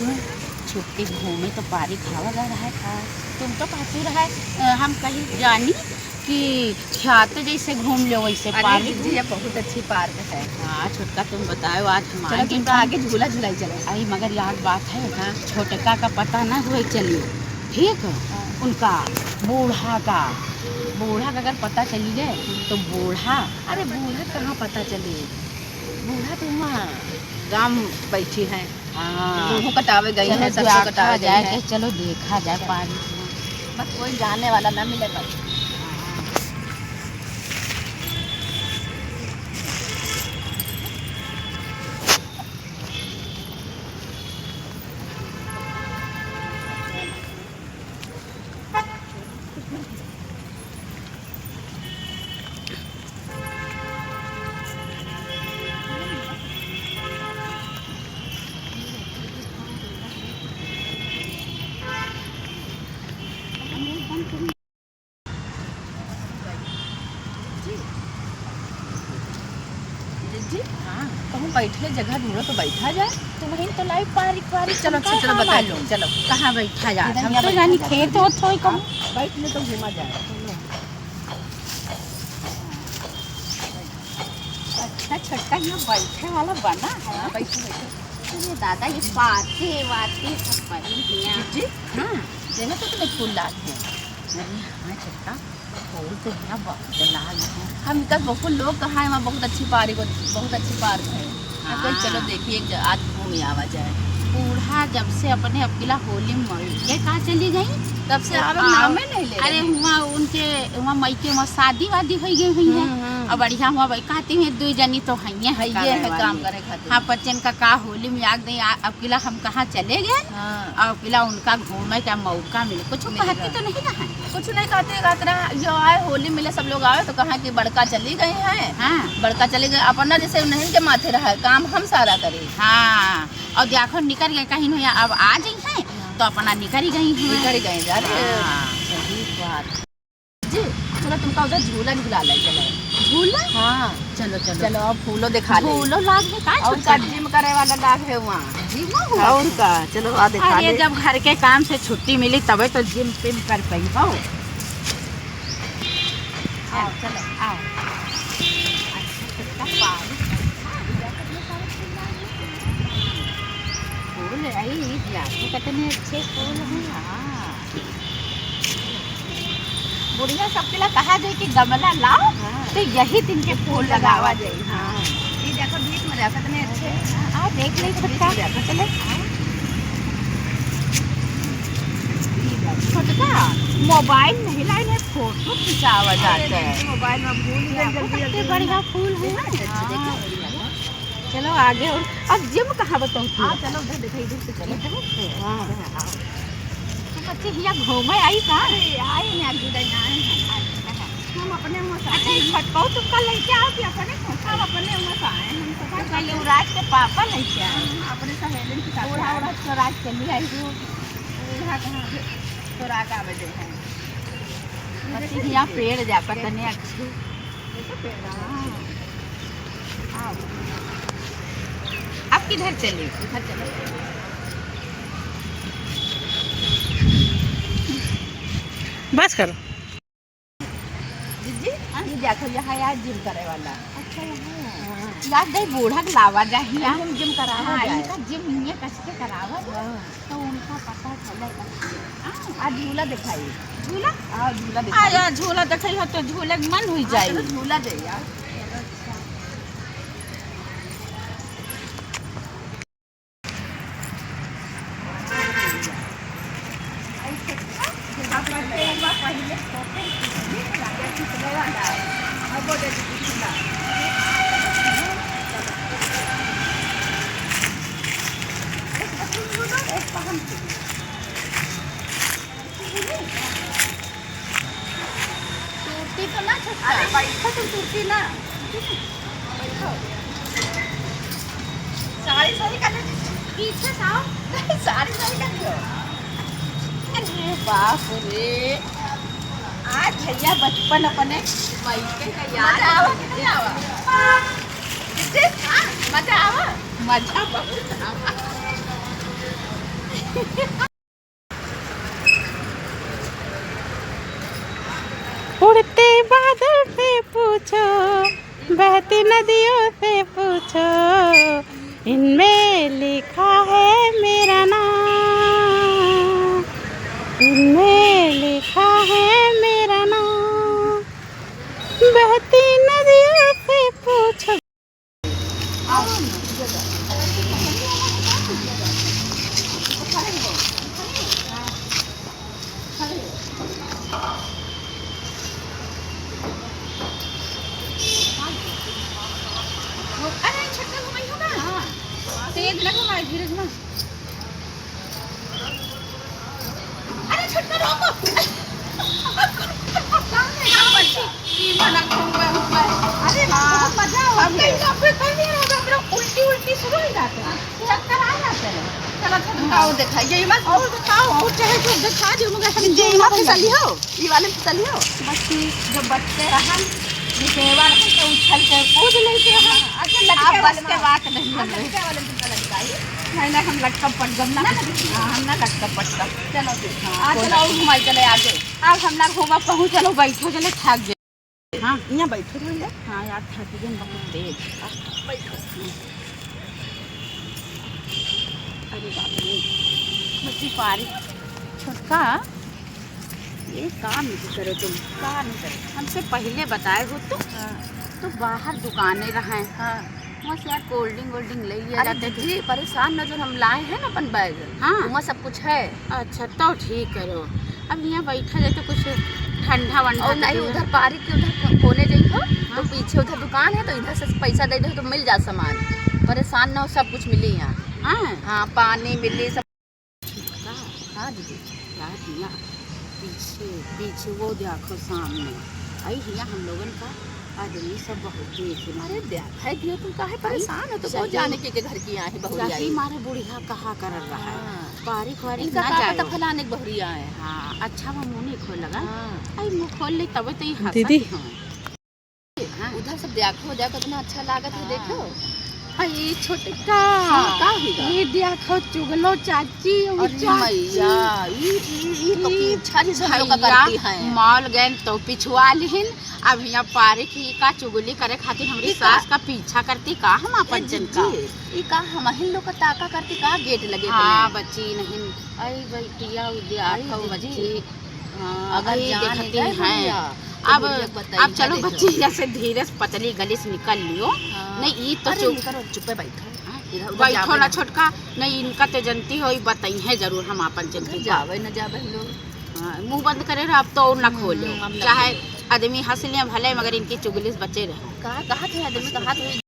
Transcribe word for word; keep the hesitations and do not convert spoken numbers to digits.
छुट्टी घूमे तो पारी खावा गए रहे। हाँ। तुम तो कहती रहे, अ, हम कहीं जानी कि ख्यात जैसे घूम लो वैसे अरे पारी। दीदी, ये बहुत अच्छी पार्क है। हाँ, छोटका तुम बताओ, आज हम चलो, आगे तुमका आगे झूला झुलाई चलो। अरे मगर याद बात है, हाँ। छोटका का पता ना हुए चलियो, ठीक है? हाँ। उनका बूढ़ा का, बूढ़ा का अगर पता चली गए तो बूढ़ा। अरे बूढ़ा कहाँ पता चली, बूढ़ा तो वहाँ गाँव बैठी है। हाँ। मुँह कटावे गई चलो है, सरसों देखा कटावे गई जाए है। के, चलो देखा जाए पानी। बस कोई जाने वाला ना मिले बस। जी, हाँ। कहूँ बैठे जगह ढूंढो तो बैठा जाए। तुम ही तो लाई पारी, पारी चलो, तुमका चलो, का बताओ, मालूम? चलो। कहाँ बैठा जाए? इधर हम यहाँ तो बैठा जानी जाए। खेत होत होई कहूँ। हाँ, बैठ ले तो घूमा जाए। अच्छा, छोटका यहाँ बैठे वाला बना है। हाँ, बैठो, बैठो। अरे दादा, ये पाते वाते सब बनी हियाँ। जी, हाँ। देखो तो तुम्हें फूल लाग है। अरे हाँ, छोटका, फूल तो हियाँ बहुत लाग है। हम इनका बहुत लोग कहा है, वहाँ बहुत अच्छी पार्क, बहुत अच्छी पार्क है। हम कहे, हाँ। चलो देखिए, एक ज-, आज घूम आवा जाए। बूढ़ा जब से अपने अकेला होली में मर के कहाँ चली गई? तब से तो आवे आ-, नामे नहीं ले अरे रहे। हुआ उनके, हुआ मई के, हुआ शादी वादी हो गई हुई है। हम्म, हम्म। अब बढ़िया हुआ भाई, कहती हुई दो जनी तो हइये है हइये काम है वाली। काम करे खातिर। हाँ, पचन का, का होली में आग दे, आ-, अकेला हम कहाँ चले गए? हाँ। और अकेला उनका घूमे का मौका मिले, कुछ मिल कहती गया। तो नहीं रहा है। कुछ नहीं कहती, कहत रहा, जो आए होली मिले, सब लोग आवे तो कहा कि बड़का चली गई है। हाँ। बड़का चली गई, अपना जैसे नहीं के माथे रहा है, काम हम सारा करी। हाँ। और देखो निकल गए कहीं नहीं, अब आ गई है तो अपना निकल ही गई है। निकल ही गई, अरे। हाँ। सही बात। जी, चलो तुमका उधर झूला झूला ले चले। झूला? हाँ। चलो, चलो। चलो, अब फूलो देखा ले। फूलो लाग है का और छोटका? का जिम करे वाला लाग है वहाँ। जिमो हुआ और है? का, चलो, आ देखा अरे, ले। जब घर के काम से छुट्टी मिली तबे तो जिम पिम कर पइबो। आओ, चलो, आओ। अच्छा, कितना पानी। फूल है, ई देखो, कितने अच्छे फूल हैं। हाँ। बुढ़िया सबके लिए कहा जाए कि गमला लाओ, हाँ। तो यही दिन के फूल फूल लगावा लगावा जाए। जाए, हाँ। ये देखो, बीच में देखो, कितने अच्छे। हाँ, देख ले, बीच में छोटका। देखो, चले। हाँ। छोटका, मोबाइल नहीं लाई है, फोटो खिंचावा अरे जाता है। दीदी, मोबाइल में भूल गए देखो, जल्दी, कितने जल्दी। बढ़िया फूल है। देखो, देखो, हाँ। देखो। चलो आगे, और अब जिम कहाँ बताऊँ तू? हाँ, चलो उधर देखो, इधर से चलो। इधर से? हाँ। हाँ, हाँ। तो बच्चे हिया घूमे आई का? अरे, आई ना, आज उधर ना आए हैं। हम अपने मुँह से अच्छा, आए ये हैं। छोटकाऊ तुमका लेके आओ कि अपने मुँह से? हम अपने मुँह से आए हैं, हम सब तो का युवराज के पापा लेके आए? हम अपने सहेलिन के साथ बूढ़ा आए हैं। उढ़ा चोरा के चली आई हो। बूढ़ा कहाँ से चोरा के आवे दे हैं? बच्चे हिया पेड़ जा, पता नहीं अच्छे। आप किधर चले? इधर चलो। बस करो। दीदी, ये देखो, यहाँ यार जिम करे वाला। अच्छा, यहाँ। हाँ। यार, दे बूढ़ा के लावा जाए, यहाँ। हम जिम करावा हाँ, जाए। इनका जिम इन्हें कस के करावा जाए। हाँ। तो उनका पता चला था। आ, झूला दिखाई। झूला? आ, झूला आ, दिखाई। यार, झूला दिखाई हो तो झूले के मन हुई हाँ, जाए। चलो, झूला दे यार। टूटी तो ना छोटका? अरे बैठो, तुम टूटी ना। बैठो। साड़ी सही कर ले। पीछे से आओ। नहीं, साड़ी सही कर लियो। अरे बाप रे। आज भैया बचपन अपने मायके का याद मजा आवा कि नहीं आवा? किसे? हाँ, मजा आवा? मजा बहुत आवा। बहती नदियों से पूछो, इनमें लिखा है मेरा नाम, इनमें लिखा है मेरा नाम। बहती नदियों से पूछो। अरे, छोटका घुमाई होगा? हाँ। तेज ना घुमाई, धीरे घुमा। अरे, छोटका रोको। सामने आओ बच्ची। ई मना घूम घूम। अरे, हाँ। बहुत मजा आवा। हम कहीं का फिर कहीं नहीं होगा, हम लोग उल्टी उल्टी शुरू हो जाते हैं। चक्कर आ जाते हैं। चलो, अच्छा, दिखाओ, दिखाइए, ये मत और दिखाओ, और चाहे जो दिखा दो, मगर हम ये जो मत भैया। फिसली हो, ये वाले फिसली हो। बच्ची, जो बच्चे रहन, ये देवर है, तो उछल के कूद लेते हैं। अच्छा, लटके आप वाले बस के में। बात नहीं हाँ, है। लटके वाले में तो लटकाई। नहीं, नहीं, हम लटकब पटकब ना। ना, ना, हाँ, हम ना लटकब पटकब। चलो, ठीक। हाँ, आ, कोई चलो, बात और नहीं। घुमाई चले आगे। अब हम ना घूमा कहूँ, चलो, बैठो, चले, थाक गए। हाँ, यहाँ बैठो भैया। हाँ यार, थक गए बहुत तेज। बैठो। अरे बाप रे, मच्छी पारी। छोटका, ये काम नहीं करे तुम, काम नहीं करे। हमसे पहले बताए हो तो, हाँ। तो बाहर दुकानें रहें। हाँ। वहाँ से यार cold drink वोल्ड drink ले लिया अरे जाते थे। दीदी, परेशान न, जो हम लाए हैं ना अपन bag, हाँ। वहाँ सब कुछ है। अच्छा, तो ठीक करो। अब यहाँ बैठा जाए तो कुछ ठंडा वंडा और नहीं, तो उधर पारी के उधर को-, कोने जाई हो, हाँ। तो पीछे उधर दुकान है, तो इधर से पैसा दे दो तो मिल जा सामान। परेशान न हो, सब कुछ मिली यहाँ। हाँ। हाँ, पानी मिली, सब। का? हाँ दीदी। यार हियाँ पीछे, पीछे वो देखो सामने। आई हियाँ हम लोगन का आदमी सब बहुत देख रहे। अरे देखा है दियो, तुम काहे आई परेशान हो? तो चही, वो जाने के, के घर की आई बहुरी यही आई। मारे बुढ़िया कहा करल रहा है। हाँ। पारी वारी इनका ना का पता जाओ। फलाने के बहुरी आए। हाँ, अच्छा वो मुँह नहीं खोल लगा। हाँ। आई मुँह खोल ले तबे तो ये हंसत दीदी। हैं। हाँ। उधर सब देखो, देखो, कितना अच्छा लागत है, हाँ। देखो। आ, ये छोटका। हाँ, का हुई बा? ये देखो, चुगलो चाची, उ अरे चाची। मैया, ई, ई, ई तो ई पीछा जी सब लोग का भैया करती हैं। मॉल गए तो पिछुआ लिहिन, अब यहाँ पारे की का चुगली करे खातिर हमरी ई का? सास का पीछा करती का हम ए अपन जन का? जीजी, ई का हमहिन लोग का ताका करती का गेट लगे हाँ, पे? बच्ची नहीं, आई बेटिया, उ देखो आई जीजी। बच्ची। हाँ, अगर अरे, जान देखती गए हैं। भैया, तो अब, बुढ़िया बताई अब चलो क्या बच्ची, देखो। जैसे धीरे से पतली गली से निकल लियो। हाँ। नहीं, ई तो अरे, चुप। निकलो, चुप्पे बैठो। हाँ, इधर उधर बैठो जावे ना ना। छोटका, नहीं, इनका तो जनती हो, ई बताई है जरूर, हम आपन जनती उधर का। जावे ना जावे हम लोग। हाँ, मुंह बंद करे रहो, अब तो और ना हम्म, खोलो। हम ना चाहे खोलो। आदमी हंस लिया भले, मगर इनकी चुगली से बचे रहो। कहा, कहा थे आदमी, कहा थे?